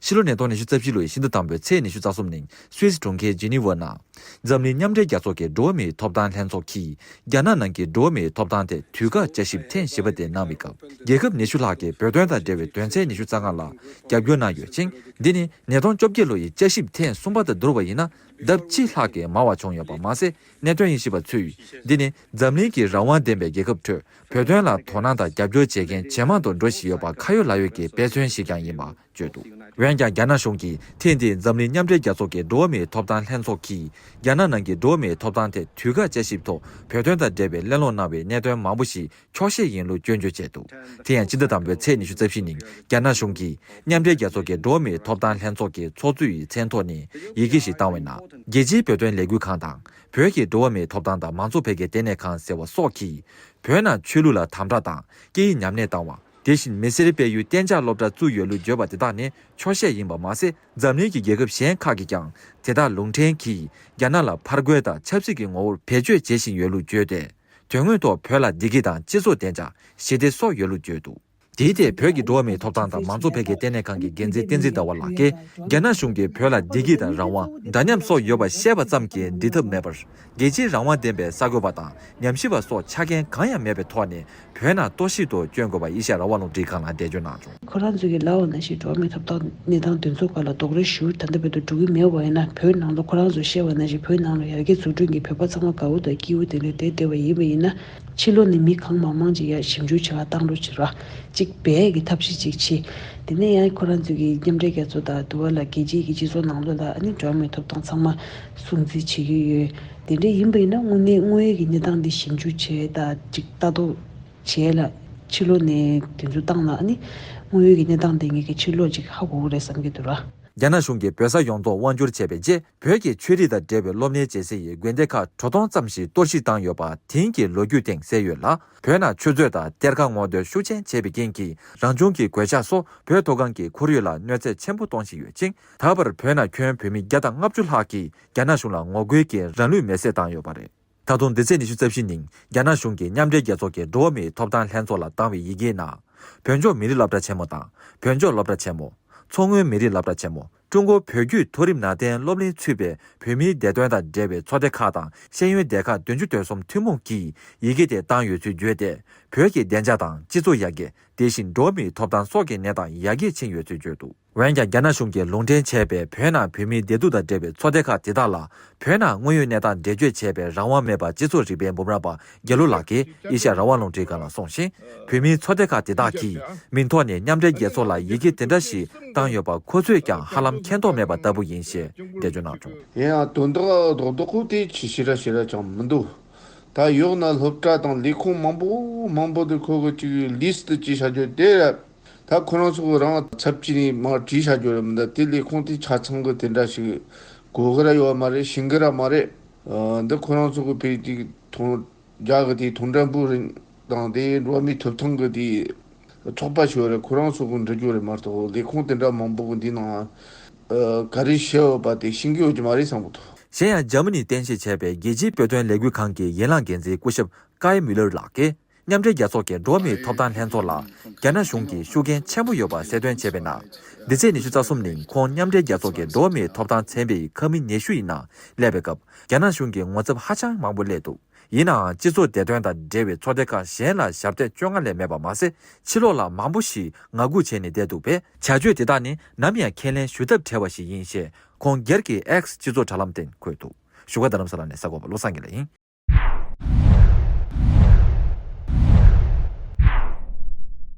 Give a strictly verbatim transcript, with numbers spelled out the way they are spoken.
ཕྱི་ལོ་ཉིས་སྟོང་ཉི་ཤུ་རྩ་བཞི་ལོའི་ཕྱི་ཟླ་དང་པོའི་ཚེས་ཉི་ཤུ་རྩ་གསུམ་ཉིན་སུད་སི་གྲོང་ཁྱེར་ཇི་ནི་ཝར་ནང་། འཛམ་གླིང་མཉམ་འབྲེལ་རྒྱལ་ཚོགས་ཀྱི་འགྲོ་བ་མིའི་ཐོབ་ཐང་ལྷན་ཚོགས་ཀྱིས་རྒྱ་ནག་ནང་གི་འགྲོ་བ་མིའི་ཐོབ་ཐང་ཐད་དུས་བཀག་བསྐྱར་ཞིབ་ཐེངས་བཞི་པ་དེ་གནང་བའི་སྐབས། རྒྱལ་ཁབ་ཉི་ཤུ་ལྷག་གིས་བོད་དོན་དང་འབྲེལ་བའི་དོན་ཚན་ཉི་ཤུ་རྩ་ལྔ་ལ་རྒྱབ་སྐྱོར་གནང་ཡོད་ཅིང་། འདི་ནི་ཉིས་སྟོང་བཅོ་བརྒྱད་ལོ་ཡི་བསྐྱར་ཞིབ་ཐེངས་གསུམ་པ་དང་བསྡུར་བ་ཡིན་ན། ལྡབ་གཅིག་ལྷག་གིས་མང་བ་བྱུང་ཡོད་པ་མ་ཟད། གནད་དོན་དབྱེ་ཞིབ་པ་ཚོས། འདི་ནི་འཛམ་གླིང་གི་རང་དབང་ལྡན་པའི་རྒྱལ་ཁབ་ཁྲོད་བོད་དོན་ལ་དོ་སྣང་དང་རྒྱབ་སྐྱོར་བྱེད་མཁན་ཇེ་མང་དུ་འགྲོ་བཞིན་ཡོད་པ་ཁ་ཡོད་ལག་ཡོད་ཀྱི་དཔེ་མཚོན་ཞིག་ཀྱང་ཡིན་པ་བརྗོད་འདུག། འོན་ཀྱང་། རྒྱ་ནག་གཞུང་གིས་ཐེངས་འདིའི་འཛམ་གླིང་མཉམ་འབྲེལ་རྒྱལ་ཚོགས་ཀྱི་འགྲོ་བ་མིའི་ཐོབ་ཐང་ལྷན་ཚོགས་ཀྱིས་རྒྱ་ནག་ནང་གི་འགྲོ་བ་མིའི་ཐོབ་ཐང་ཐད་དུས་བཀག་བསྐྱར་ཞིབ་ཐོག་བོད་དོན་དང་འབྲེལ་བའི་གླེང་སློང་གནང་བའི་གནད་དོན་མང་པོ་ཞིག་འཁྱོག་བཤད་ཡིན་ལུགས་སྐྱོན་བརྗོད་བྱས་འདུག། དེ་ཡང་། སྤྱི་ཟླ་དང་པོའི་ཚེས་ཉི་ཤུ་རྩ་བཞི་ཉིན་རྒྱ་ནག་གཞུང་གིས་མཉམ་འབྲེལ་རྒྱལ་ཚོགས་ཀྱི་འགྲོ་བ་མིའི་ཐོབ་ཐང་ལྷན་ཚོགས་ཀྱི་ཚོགས་གཙོ་ཡི་མཚན་ཐོག་ནས་ཡི་གེ་ཞིག་བཏང་བའི་ནང་། རྒྱལ་སྤྱིའི་བོད་དོན་ལས་འགུལ་ཁང་དང་། བོད་ཀྱི་འགྲོ་བ་མིའི་ཐོབ་ཐང་དང་མང་གཙོ་འཕེལ་རྒྱས་ལྟེ་གནས་ཁང་ཟེར་བ་སོགས་ཀྱིས། བོད་ནང་ཆོས་ལུགས་ལ་དམ་དྲག་དང་སྐད་ཡིག་ཉམས་ལེན་བཏང་བ། དེ་བཞིན་མི་སེར་སྤེལ་ཡུལ་གཏན་འཇགས་སློབ་གྲྭ་བཙུགས་ཡོད་ལུགས་བརྗོད་པ་དེ་དག་ནི་འཁྱོག་བཤད་ཡིན་པ་མ་ཟད། འཛམ་གླིང་གི་རྒྱལ་ཁབ་གཞན་ཁག་གིས་ཀྱང་དེ་དག་ལུང་འདྲེན་གྱིས་རྒྱ་ནག་ལ་ཕར་རྒོལ་དང་ཆབ་སྲིད་ཀྱི་ངོ་བོར་བེད་སྤྱོད་བྱེད་བཞིན་ཡོད་ལུགས་བརྗོད་དེ། དོན་དངོས་ཐོག་བོད་ལ་བདེ་སྐྱིད་དང་སྤྱི་ཚོགས་བདེ་འཇགས་ཞི་བདེ་སོགས་ཡོད་ལུགས་བརྗོད་འདུག། དེའི་ཐད་བོད་ཀྱི་འགྲོ་བ་མིའི་ཐོབ་ཐང་དང་མང་གཙོ་འཕེལ་རྒྱས་ལྟེ་གནས་ཁང་གི་འགན་འཛིན་བསྟན་འཛིན་ཟླ་བ་ལགས་ཀྱིས། རྒྱ་ནག་གཞུང་གིས་བོད་ལ་བདེ་སྐྱིད་དང་རང་དབང་། འདྲ་མཉམ་སོགས་ཡོད་པ་བཤད་པ་ཙམ་གྱིས་འགྲིག་ཐབས་མེད་པར། རྒྱལ་སྤྱིའི་རང་དབང་ལྡན་པའི་གསར་འགོད་པ་དང་ཉམས་ཞིབ་པ་སོགས་ཆ་རྐྱེན་གང་ཡང་མེད་པའི་ཐོག་ནས་བོད་ནང་གཏོར་བཤིག་ཏུ་བསྐྱོན་དགོས་པ་ཨེ་ཤ་ཡ་རང་དབང་རླུང་འཕྲིན་ཁང་ལ་འགྲེལ་བརྗོད་གནང་བྱུང། ཁོ་རང་ཚོ་གིས་ལབ་པ་ནང་བཞིན་འགྲོ་བ་མིའི་ཐོབ་ཐང་གནས་སྟངས་དེ་ཚོ་སྒང་ལ་རྡོག་རོལ་ཞུ་ད་ལྟ་བར་དུ་འགྲོ་གི་མེད་པ་ཡིན་ན། བོད་ནང་ལ་ཁོ་རང་ཚོས་བཤད་པ་ནང་བཞིན་བོད་ནང་ལ་ཡར་རྒྱས་འཛུགས་སྐྲུན་གྱི་བོད་པ་ཚང་མ་དགའ་བོ་དང་སྐྱིད་པོ་དེ་འདྲ་བསྡད་བསྡད་པ་ཡིན་པ་ཡིན་ན། ཕྱི་ལོགས་ནས་མི་གང་མང་མང་ཅིག་ཡར་ཞིབ་འཇུག་བྱེད་པར་བཏང་རོགས་བྱེད་རོགས། གཅིག་བལ་གྱི་ཐབས་ཤེས་གཅིག་བྱེད། དེ་ནས་ཡང་ཁོ་རང་ཚོ་གི་མཉམ་འབྲེལ་རྒྱལ་ཚོགས་དང་དུ་བ་ལ་རྒྱལ་སྤྱིའི་གི་སྤྱི་ཚོགས་ནང་ལོགས་ལ་ཨ་ནི་འགྲོ་བ་མིའི་ཐོབ་ཐང་ཚང་མ་སྲུང་བརྩི་བྱེད་ཀྱི་ཡོད། དེ་འདྲ་ཡིན་པ་ཡིན་ན་དངོས་གནས་དངོས་ཡོད་ཀྱི་གནས་སྟངས་འདི་ཞིབ་འཇུག་བྱས་དང་ཅིག་ལྟ་རྟོག་བྱས་ལ་ཕྱི་ལོགས་ནས་དེ་ཚོ་བཏང་ན་ཨ་ནི་དངོས་ཡོད་ཀྱི་གནས་སྟངས་དེ་ངེད་ཀྱི་ཕྱི་ལོགས་ཅིག་ཧ་གོ་གི་རེད་བསམ་གྱི་འདུག་ར། རྒྱ་ནག་གཞུང་གིས་བོད་ས་ཡོངས་རྫོགས་དབང་བསྒྱུར་བྱས་པའི་རྗེས། བོད་ཀྱི་ཆོས་རིག་དང་འབྲེལ་བའི་སློབ་གཉེར་བྱེད་ས་ཡི་དགོན་སྡེ་ཁག་དྲུག་སྟོང་ཙམ་ཞིག་གཏོར་བཤིག་བཏང་ཡོད་པ་དེང་གི་ལོ་རྒྱུས་སྟེང་གསལ་ཡོད་ལ། བོད་ནང་ཆུ་མཛོད་དང་གཏེར་ཁ་སྔོག་འདོན་ཤུགས་ཆེན་བྱས་པའི་རྐྱེན་གྱིས། རང་བྱུང་གི་གོད་ཆག་སོགས་བོད་མཐོ་སྒང་གི་ཁོར་ཡུག་ལ་གནོད་འཚེ་ཆེན་པོ་གཏོང་བཞིན་ཡོད་ཅིང་། ད་བར་བོད་ནང་ཁྱོན་བོད་མི་བརྒྱ་དང་ལྔ་བཅུ་ལྷག་གིས་རྒྱ་ནག་གཞུང་ལ་ངོ་རྒོལ་གྱིས་རང་ལུས་མེར་སྲེག་བཏང་ཡོད་པ་རེད། ད་དུང་འདི་ཚེས་ཉི་ཤུ་རྩ་བཞི་ཉིན་རྒྱ་ནག་གཞུང་གིས་མཉམ་འབྲེལ་རྒྱལ་ཚོགས་ཀྱི་འགྲོ་བ་མིའི་ཐོབ་ཐང་ལྷན་ཚོགས་ལ་བཏང་བའི་ཡི་གེའི་ནང་། བོད་ལྗོངས་མི་རིགས་སློབ་གྲྭ་ཆེན་མོ་དང་། བོད་ལྗོངས་སློབ་གྲྭ་ཆེན་མོ། མཚོ་སྔོན་མི་རིགས་སློབ་གྲྭ་ཆེན་མོ། ཀྲུང་གོ་བོད་བརྒྱུད་མཐོ་རིམ་ནང་བསྟན་སློབ་གླིང་ཚུད་པའི་བོད་མིའི་བདེ་དོན་དང་འབྲེལ་བའི་ཚོགས་སྡེ་ཁག་དང་ཤེས་ཡོན་སྡེ་ཁག་བདུན་ཅུ་དོན་གསུམ་ཐུན་མོང་གིས་ཡི་གེ་དེ་བཏང་ཡོད་ཚུལ་བརྗོད་དེ། བོད་ཀྱི་བདེ་འཇགས་དང་སྤྱི་ཚོགས་ཡར་རྒྱས། དེ་བཞིན་འགྲོ་བ་མིའི་ཐོབ་ཐང་སོགས་ཀྱི་གནས་སྟངས་ཡར་རྒྱས་ཕྱིན་ཡོད་ཚུལ་བརྗོད་འདུག། འོན་ཀྱང་། རྒྱ་ནག་གཞུང་གིས་ལུང་འདྲེན་བྱས་པའི་བོད་ནང་བོད་མིའི་བདེ་སྡུག་དང་འབྲེལ་བའི་ཚོགས་སྡེ་ཁག་དེ་དག་ལ། བོད་ནང་དངོས་ཡོད་གནས་སྟངས་འགྲེལ་བརྗོད་བྱེད་པའི་རང་དབང་མེད་པ། སྤྱི་ཚོགས་རིག་པའི་འབུམ་རམས་པ་རྒྱ་ལོ་ལགས་ཀྱིས་ཨེ་ཤ་ཡ་རང་དབང་རླུང་འཕྲིན་ཁང་ལ་གསུངས་ཤིང་། བོད་མིའི་ཚོགས་སྡེ་ཁག་དེ་དག་གིས་མིང་ཐོག་ནས་མཉམ་འབྲེལ་རྒྱལ་ཚོགས་ལ་ཡི་གེ་དེ་འདྲ་ཞིག་བཏང་ཡོད་པ་ཁོ་ཚོས་ཀྱང་ཧ་ལམ་མཁྱེན་རྟོགས་མེད་པ་ལྟ་བུ་ཡིན་ཞེས་འགྲེལ་བརྗོད་གནང་བྱུང་། ཡིན་ཡང་དོན་དག་རྡོག་རྡོག་པོ་དེ་ཅིག་ཞེ་དྲག་ཞེ་དྲག་ཅང་མི་འདུག། ད་ཡོག་ན་སློབ་གྲྭ་དང་ལས་ཁུངས་མང་པོ་མང་པོ་དེ་ཁོ་གི་ཅིག་ལིས་ཏི་ཅིག་བྱ་རྒྱུ་དེ། ད་ཁོ་རང་ཚོ་རང་ཚབ་ཀྱིས་ནི་མར་བྲིས་བྱ་རྒྱུ་རེད་མི་འདུག། དེ་ལས་ཁུངས་དེ་ཆ་ཚང་གི་དེ་འདྲ་ཞིག་དགོས་གི་ར་ཡོད་མ་རེད། ཤེས་གི་ར་མ་རེད། ཨ། འདི་ཁོ་རང་ཚོ་གི་བོད་དེ་ཐོང་རྒྱ་གི་དེ་ཐོང་ཀྲན་པུའུ་རིན་དང་དེ་འགྲོ་བ་མིའི་ཐོབ་ཐང་གི་དེ་ཚོགས་པ་ཞིག་ཡོད་རེད། ཁོ་རང་ཚོ་གི་འབྲི་རྒྱུ་རེད་མ་གཏོགས་ལས་ཁུངས་དེ་འདྲ་མང་པོ་གི་འདི་ནང་ཨ་ག་རེ་བཤད་ཡོད་པ་དེ་ཤེས་གི་ཡོད་ཀྱི་མ་རེད་བསམ་གི་འདུག། གཞན་ཡང་། འཇར་མ་ནིས་རྟེན་གཞི་བྱས་པའི་རྒྱལ་སྤྱིའི་བོད་དོན་ལས་འགུལ་ཁང་གི་ཡན་ལག་འགན་འཛིན་སྐུ་ཞབས་ཀའི་མུ་ལར་ལགས་ཀྱིས། མཉམ་འབྲེལ་རྒྱལ་ཚོགས་ཀྱི་འགྲོ་བ་མིའི་ཐོབ་ཐང་ལྷན་ཚོགས་ལ་རྒྱ་ནག་གཞུང་གིས་ཤུགས་རྐྱེན་ཆེན་པོ་ཡོད་པ་གསལ་སྟོན་བྱས་པའི་ནང་། འདི་ཚེས་ཉི་ཤུ་རྩ་གསུམ་ཉིན་ཁོང་མཉམ་འབྲེལ་རྒྱལ་ཚོགས་ཀྱི་འགྲོ་བ་མིའི་ཐོབ་ཐང་ཚན་པའི་ཁ་མི་ཉི་ཤུ་ཡི་ནང་སླེབས་པའི་སྐབས། རྒྱ་ནག་གཞུང་གི་ངོ་ཚབ་ཧ་ཅང་མང་པོ་སླེབས་འདུག། ཡིན་ནའང་། སྤྱི་ཚོགས་བདེ་དོན་དང་འབྲེལ་བའི་ཚོགས་སྡེ་ཁག་གཞན་ལ་ཞབས་སྟེགས་བཅོ་ལྔ་ལས་མེད་པ་མ་ཟད། ཕྱི་ལོགས་ལ་མང་པོ་ཞིག་ངང་སྒུག་བྱས་ནས་བསྡད་འདུག་པས། བྱ་སྤྱོད་དེ་དག་ནི་ནམ་ཡང་ཁས་ལེན་ཞུ་ཐབས་བྲལ་བ་ཞིག་ཡིན་ཞེས་ཁོང་སྒེར་གྱི་X་སྤྱི་ཚོགས་དྲ་ལམ་སྟེང་འཁོད་འདུག། བཞུགས་སྒར་རྡ་རམ་ས་ལ་ནས་གསར་འགོད་པ་བློ་བཟང་དགེ་ལེགས་ཡིན།